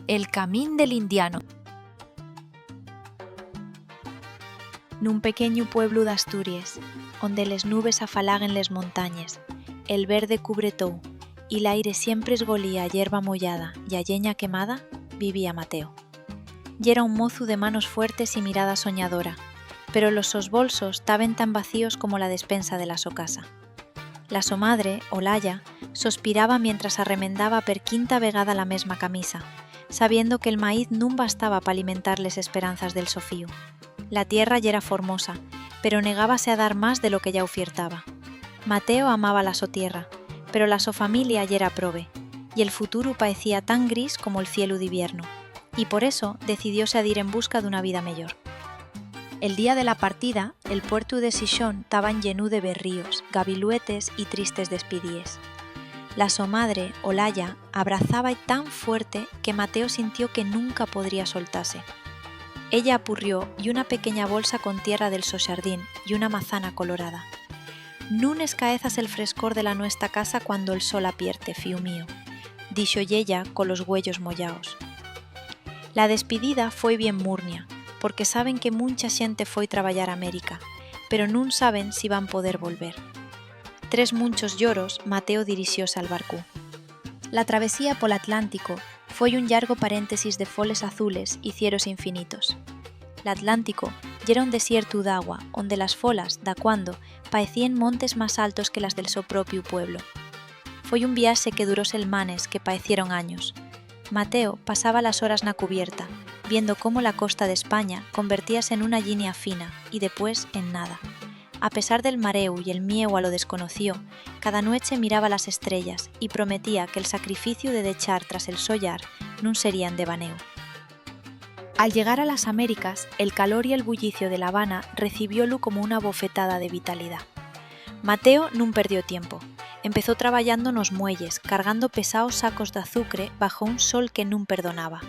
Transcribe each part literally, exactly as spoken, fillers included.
El camín del indiano. Nun pequeñu pueblu d'Asturies, onde les nubes afalaguen les montañes, el verde cubre tou, y l'aire siempre esgolía a yerba moyada y a lleña quemada, vivía Mateo. Yera un mozu de manos fuertes y mirada soñadora, pero los sos bolsos taben tan vacíos como la despensa de la so casa. La so madre, Olaya, sospiraba mientras arremendaba per quinta vegada la mesma camisa, sabiendo que'l maíz nun bastaba p'alimentar les esperanzas del so fíu. La tierra yera formosa, pero negábase a dar más de lo que ya ufiertaba. Mateo amaba la so tierra, pero la so familia yera probe, y el futuru paecía tan gris como'l cielu d'iviernu, y por eso decidióse a dir en busca d'una vida meyor. El día de la partida, el puertu de Xixón taba enllenú de berríos, gaviluetes y tristes despidíes. La so madre, Olaya, abrazábae tan fuerte que Mateo sintió que nunca podría soltase. Ella apurrió y una pequeña bolsa con tierra del so xardín y una mazana colorada. Nun escaezas el frescor de la nuestra casa cuando'l sol apierte, fíu mío, dixo-y ella colos güeyos moyaos. La despidida foi bien murnia, porque saben que muncha xente foi trabayar a América, pero nun saben si van poder volver. Tres munchos lloros, Mateo dirixióse al barcu. La travesía pol Atlántico foi un llargo paréntesis de foles azules y cielos infinitos. L'Atlántico yera un desiertu d'agua onde las folas, dacuando, paecíen montes más altos que las del so propiu pueblo. Foi un viaxe que duró selmanes, que paecieron años. Mateo pasaba las horas na cubierta, viendo cómo la costa d'España convertíase nuna llinia fina y depués en nada. A pesar del maréu y el mieu a lo desconocío, cada nueche miraba las estrellas y prometía que'l sacrificiu de dechar tras el so llar nun sería en devanéu. Al llegar a las Américas, el calor y el bullicio de La Habana recibiólu como una bofetada de vitalidá. Mateo nun perdió tiempo. Empezó trabayando nos muelles, cargando pesaos sacos d'azucre baxo un sol que nun perdonaba.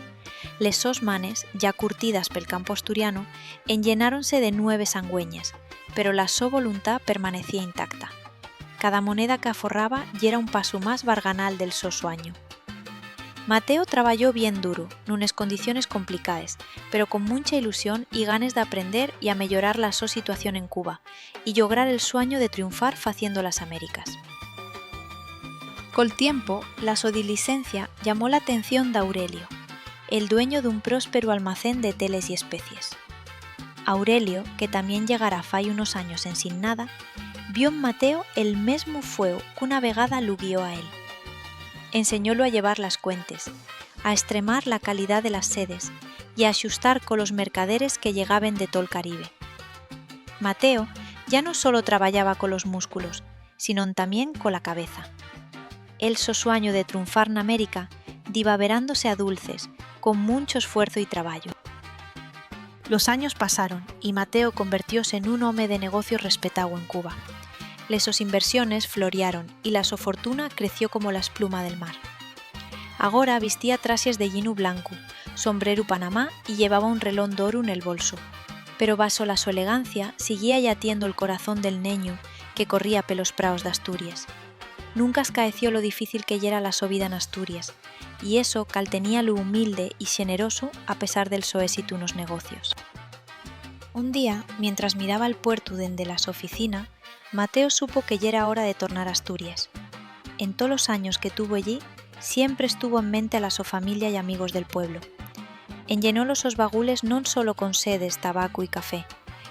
Les sos manes, ya curtidas pel campu asturianu, enllenáronse de nueves sangüeñes, pero la so voluntá permanecía intacta. Cada moneda qu'aforraba yera un pasu más barganal del so suañu. Mateo trabayó bien duru, nunes condiciones complicaes, pero con muncha ilusión y ganes d'aprender y ameyorar la so situación en Cuba, y llograr el suañu de triunfar faciendo las Américas. Col tiempu, la so dilixencia llamó l'atención d'Aurelio, el dueñu d'un prósperu almacén de teles y especies. Aurelio, que tamién llegara fai unos años ensin nada, vio en Mateo el mesmu fueu qu'una vegada lu guió a él. Enseñólu a llevar las cuentes, a estremar la calidá de las sedes y a axustar colos mercaderes que llegaben de tol Caribe. Mateo yá no solo trabayaba colos músculos, sinón tamién cola cabeza. El so suañu de trunfar n'América diba verándose a dulces, con muncho esfuerzu y trabayu. Los años pasaron, y Mateo convertióse nun home de negocios respetáu en Cuba. Les sos inversiones floriaron, y la so fortuna creció como la espluma del mar. Agora vistía traxes de llinu blancu, sombreru panamá y llevaba un relón d'oru nel bolsu. Pero baxo la so elegancia siguía llatiendo'l corazón del neñu que corría pelos praos d'Asturies. Nunca escaeció lo difícil que yera la so vida n'Asturies, y eso calteníalu humilde y xenerosu a pesar del so ésitu nos negocios. Un día, mientras miraba'l puertu dende la so oficina, Mateo supo que yera hora de tornar a Asturies. En tolos años que tuvo ellí, siempre estuvo en mente a la so familia y amigos del pueblo. Enllenó los sos bagules non solo con sedes, tabacu y café,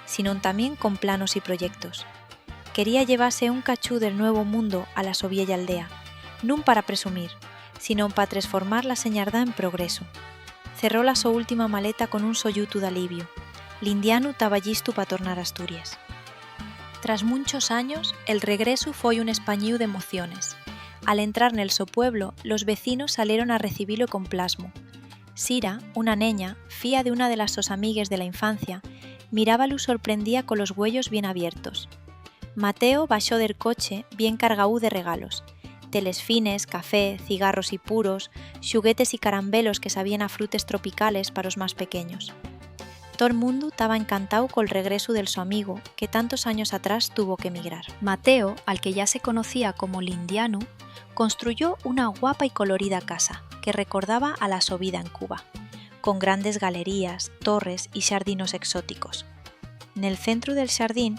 sinón tamién con planos y proyectos. Quería llevase un cachú del nuevu mundu a la so vieya aldea, nun para presumir, sinón pa tresformar la señardá en progresu. Cerró la so última maleta con un soyutu d'aliviu. L'indianu taba llistu pa tornar a Asturies. Tras munchos años, el regresu foi un españíu d'emociones. Al entrar nel so pueblo, los vecinos salieron a recibilu con plasmu. Sira, una neña, fía de una de las sos amigues de la infancia, mirábalu sorprendía colos güeyos bien abiertos. Mateo baxó del coche bien cargaú de regalos: teles fines, café, cigarros y puros, xuguetes y carambelos que sabíen a frutes tropicales pa los más pequeños. Tol mundu taba encantáu col regresu del so amigu, que tantos años atrás tuvo qu'emigrar. Mateo, al que yá se conocía como l'Indianu, construyó una guapa y colorida casa que recordaba a la so vida en Cuba, con grandes galerías, torres y xardinos exóticos. Nel centru del xardín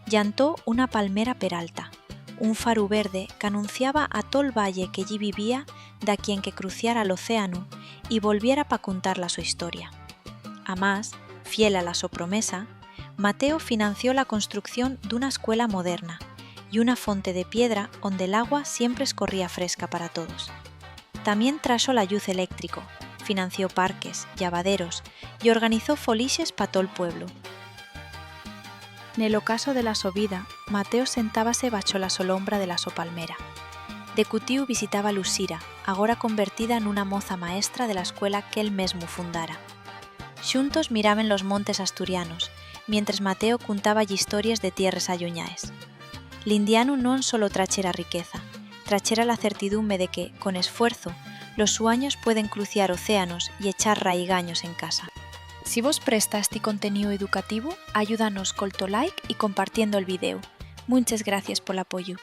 llantó una palmera peralta, un faru verde qu'anunciaba a tol valle que ellí vivía daquién que cruciara l'océanu y volviera pa contar la so historia. Amás, fiel a la so promesa, Mateo financió la construcción d'una escuela moderna y una fonte de piedra onde l'agua siempre escorría fresca para todos. Tamién traxo la lluz eléctrico, financió parques, llavaderos y organizó folixes pa tol pueblu. Nel ocaso de la so vida, Mateo sentábase baxo la sombra de la so palmera. De cutíu visitaba Lusira, agora convertida nuna moza maestra de la escuela qu'él mesmu fundara. Xuntos miraben los montes asturianos, mientres Mateo cuntaba-y histories de tierres alluñaes. L'Indianu non solo traxera riqueza, traxera la certidume de que, con esfuerzo, los suaños pueden cruciar océanos y echar raigaños en casa. Si vos presta esti conteníu educativu, ayúdanos col to like y compartiendo'l videu. Munches gracies pol apoyu.